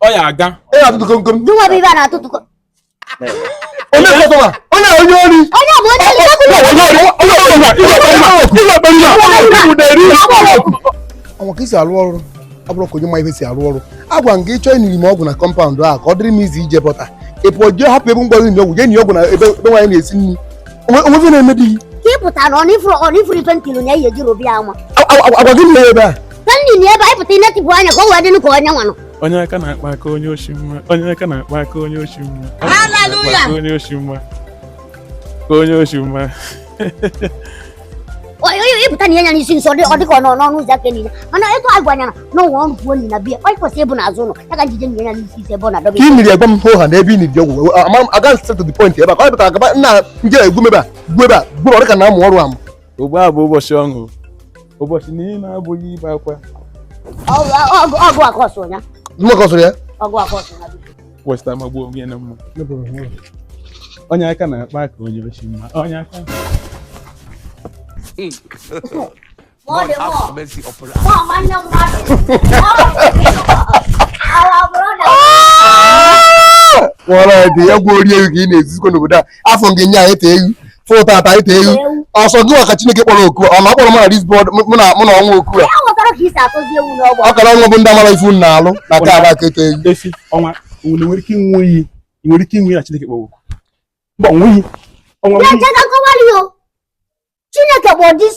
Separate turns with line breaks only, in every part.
Ọ ya aga.
Ị na-atụtụ komkom.
Gị nwa bụ ibe a na-atụtụ.
Onye customer, onye onye ori.
Onye bụ onye
Ọnwa ka isi arụ ọrụ ọ bụrụ ka onye ma ife si arụ ọrụ. Agwa m gị ịchọ ịniri m ọgwụ na compound a ka ọ dịrị m izi ije pụta. Ị pụọ jee hapụ ebe mgbara ini ọgwụ, jee nye ọgwụ na ebe ebe nwaanyị na-esi nri. Onwe ife na-eme di gị.
Ka ị pụtara ọ n'ifuru ọ n'ifuru ife nkilu na ihe jiri obi ama.
Agwa gị nne ya ebe a.
Ka nni na ebe anyị pụta inetipụ anya ka o wee dịnụ ka onye nwanụ.
Onye aka na-akpa aka onye oshi mma. Onye aka na-akpa aka onye oshi mma.
Hallelujah.
Aka onye oshi mma. Ka onye oshi mma.
Ịpụta na ihe nya n'isi nso ọ dị ka ọ nọ n'ọnụ ụzọ aka niile, mana etu anyị gwanyara na ụwa ọrụ pụọ na biya ọ kwesịrị ịbụ n'azụ ụlọ ya ka njije nye ya n'isi isi ebe ọ na-adọba.
Ka ị niri, agwa m hoo ha na ebe ị niri ọgwụ. Ama m aga straight to the point ebe a ka ọ pụtara agaba nna nje egwu mebe a gwu ebe a gwu ọ dị ka na-amụ ọrụ amụ.
Ugbu a bụ ụbọchị ọṅụ. Ụbọchị niile abụghị ibe akwa.
Ọgụ aka ọsọ ya.
Nwa ka ọ sụrụ ya.
Ọgụ aka ọsọ ya, biko.
Ụbọchị taa magbuo onwe ya na mma. Onye aka na-akpa aka onye oshi mma. Onye aka.
Ma ọ dị mọ mọ nwanne mmadụ. Our brother.
Nwere dị egwu ori ewu ka ị na-ezizikwa n'obodo a. Afọ nke nye anyị ete ewu fụ tata ete ewu ọsọ gị ka Chineke kpọrọ oku ọ na ọ kpọrọ mụ na this board mụ na ọnwa oku a.
Ya ghọtara ka isi atụzi ewu n'ọgbọ.
Ọ kara ọnwa bụ ndị amara ifu na-alụ na ka aba aka ete ewu.
Efi ọnwa unu nwere ike inwe iyi. Ị nwere ike inwe iyi na Chineke kpọrọ oku. Mba, onwe iyi. Ọnwa
Ya
iyi.
nche ka nkọwali o. Chineke kpọ this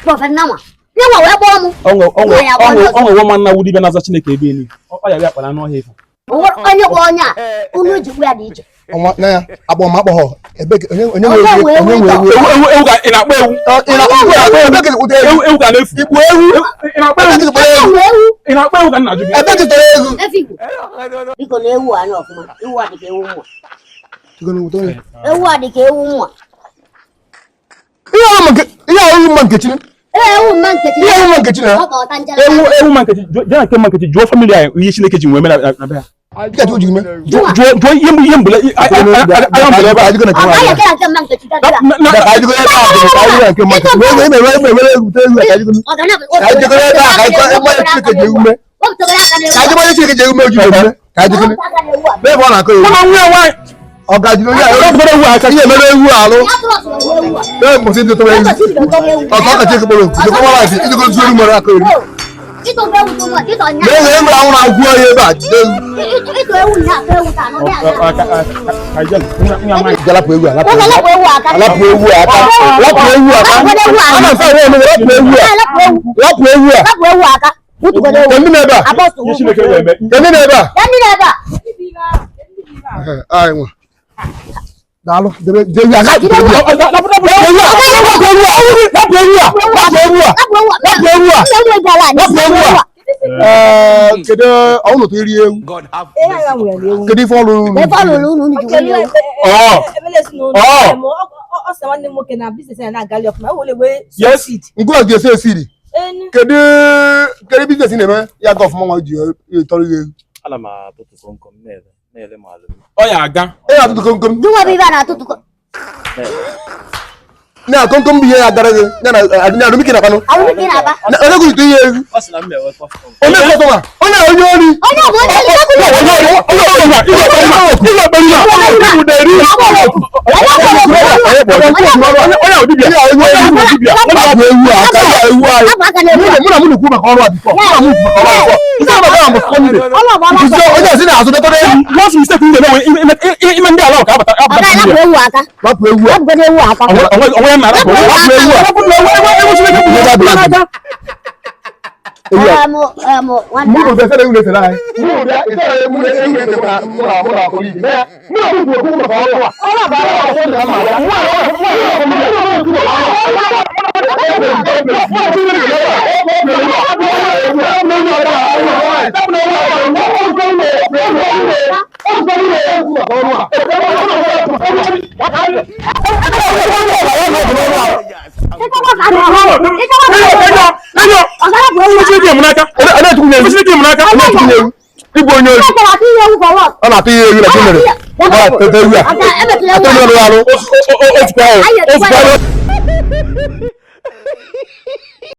prophet Nama. Ya nwa wee kpọọ mụ.
Ọnwa ọnwa
Nwa ya bụ onye
ọnwa
ọzọ.
ọnwa nwa nna wudi bịa na-aza Chineke ebe eni. Ọ ya bịa kpara anụ ọhịa efu.
Onye kpọ onye a, unu jikwa ya dị iche.
Ọnwa na ya akpọ m akpọghọ ebe onye onye nwe
Onye
ewu
nwe ewu.
Onye nwe ewu?
Ewu, ewu, ewu ka ị na-akpọ ewu.
Ị na-akpọ ewu? Ebe ka ụdị ewu?
Ewu, ewu ka na-efu.
Igbu ewu?
Ị na-akpọ
Ebe
ewu.
ka ịkpọrọ ewu?
Ewu ewu.
Ị na-akpọ ewu ka m na-ajụ gị.
Ebe ka ịtọrọ ewu?
Efi Igbo. Biko na ewu anya ọfụma. Ewu a dị ka ewu nwa. Ewu a dị ka ewu nwa.
Ihe ahụ ihe ahụ mma Nkechi.
Ee, ewu mma Nkechi.
Ihe ahụ mma Nkechi na
Ọ ka ọta njere.
Ewu, ewu ma Nkechi jee na nke ma Nkechi jụọ family anyị ihe Chineke ji nwee mee na be ha.
Dịka Chukwu ji mee.
Jụọ, jụọ ihe mbụ ihe mbụle anya mbụle ebe a.
Ka anyị
Ọ gaghị ekele nke mma Nkechi gagara.
ka anyị jikọrọ ebe a bụ ka anyị jikọrọ nke mma Nkechi. Wee wee wee wee wee ewu ka anyị jikọrọ.
Ọ ga na
Ka anyị jikọrọ ebe a ka anyị jikọrọ ebe Chineke ji ewu mee.
Wepụtagoro aka n'ewu.
Ka anyị jikọrọ Chineke ji ewu mee oji ewu mee. Ka anyị jikọrọ.
Wepụta aka n'ewu a.
Ebe ọ na-akọ ewu.
Kama nwa ya nwaanyị.
Ọ ga-ajiri onye ahụ.
Wepụtara ewu aka.
Ihe emere ewu alụ.
Ya tụrụ ọsọ ewu a.
Ee, kwụsị ndị tọrọ ewu.
Ekwesị ibido tọrọ ewu.
Ọsọ ka Chineke kpọrọ oku. Jikọrọ nwaanyị ijikọrọ nzu elu mara akọ ewu.
Ịtụ ewu tụ nwa, ịtọ nya.
Mee ewu ewu ahụ na-agwụ ọhịa ebe a jide ewu.
Ịtụ ewu nya, atụ ewu taa, n'ụdị a.
Galapụ ewu a, lapụ
Oge
ewu.
lapụ ewu aka.
Lapụ ewu a aka. Lapụ ewu aka. Ana m asa ewu lapụ ewu a.
Lapụ ewu.
Lapụ ewu a.
Lapụ ewu aka. Butugodo ewu.
Kedu ndị na-ebe a?
Apọstụl.
Ihe Chineke wee mee.
Kedu ndị na-ebe a?
Ya ndị na-ebe a.
Anyị nwa. Daalụ. Debe debe ewu aka. Debe ewu a.
Lapụ, lapụ ewu a.
Lapụ ewu a. Lapụ ewu a. Lapụ ewu a.
Lapụ ewu a.
Lapụ ewu a.
Nna ewu ebe ala.
Lapụ ewu a. Ee, kedu ọnụ ụtọ iri ewu?
God have mercy.
Kedu ife ọrụ unu?
Ebe ọ lụrụ unu unu ji nwunye ewu.
Ọ sị nwanne m nwoke na business ya na-agali ọfụma, o were wee
Yes.
succeed.
Ngwa ji esi esiri.
Enu.
Kedu business ị na-eme ya ga ọfụma nwa ji tọrọ ya ewu?
Ana m atụtụ komkom na-ere ma alụm.
Ọ ya aga.
Ị na-atụtụ komkom.
Gị nwa bụ ibe a na-atụtụ.
Na komkom bụ ihe ya gara gị. Ya na adịnya arụmike na kwanụ.
Arụmike na-aba.
Na onye gụzite ihe ewu.
Ọ sị na m na-enwe customer.
Onye customer, onye onye ori.
Onye bụ onye
Onye ori, onye ori, onye ori.
Lapụ aka n'ewu a.
Mụ na mụ na-ekwu maka ọrụ a before. Mụ na mụ maka ọrụ a before. Isi na maka ahụ bụ Sunday. Nkuzi onye si na-azụ detọrọ ewu.
Once mistake m ga-eme ime ndị ala ka abata
Ọ
abata.
gaghị lapụ ewu aka.
Lapụ ewu a.
Lapụgodo ewu aka.
Onwe ya na-arapụ
Lapụ
ewu.
ewu aka.
Ewu, ewu, ewu Chineke kwuru
Ewu
ya
a.
n'aka.
Ewu a.
Em, em, nwanne.
Mụ bụ esere ewu na-esere anyị. Mụ bụ bịa esere ewu na-esere mụ na mụ na mụ na colleague. Mụ na mụ kwuru okwu maka ọrụ a. Ọrụ a bụ ọrụ a ka mma ya. Mụ na mụ na mụ na mụ kwuru maka ọrụ a.
Ịchọkwa ka a na-ahụ. Ịchọkwa ka a na-ahụ. Ọ ga-alapụ ewu aka.
Chineke m n'aka. Chineke m n'aka.
Igbu onye ori.
Chineke na-atụ ihe ewu for what?
Ọ na-atụ ihe ewu na chi mere. Ọ na-atụ ewu a.
Ọ ga-emetụla
Atụ
ewu
ewu
aka.
arụ.
Otu ahụ.
Anyị
Otu
etukwa
ahụ.
ya.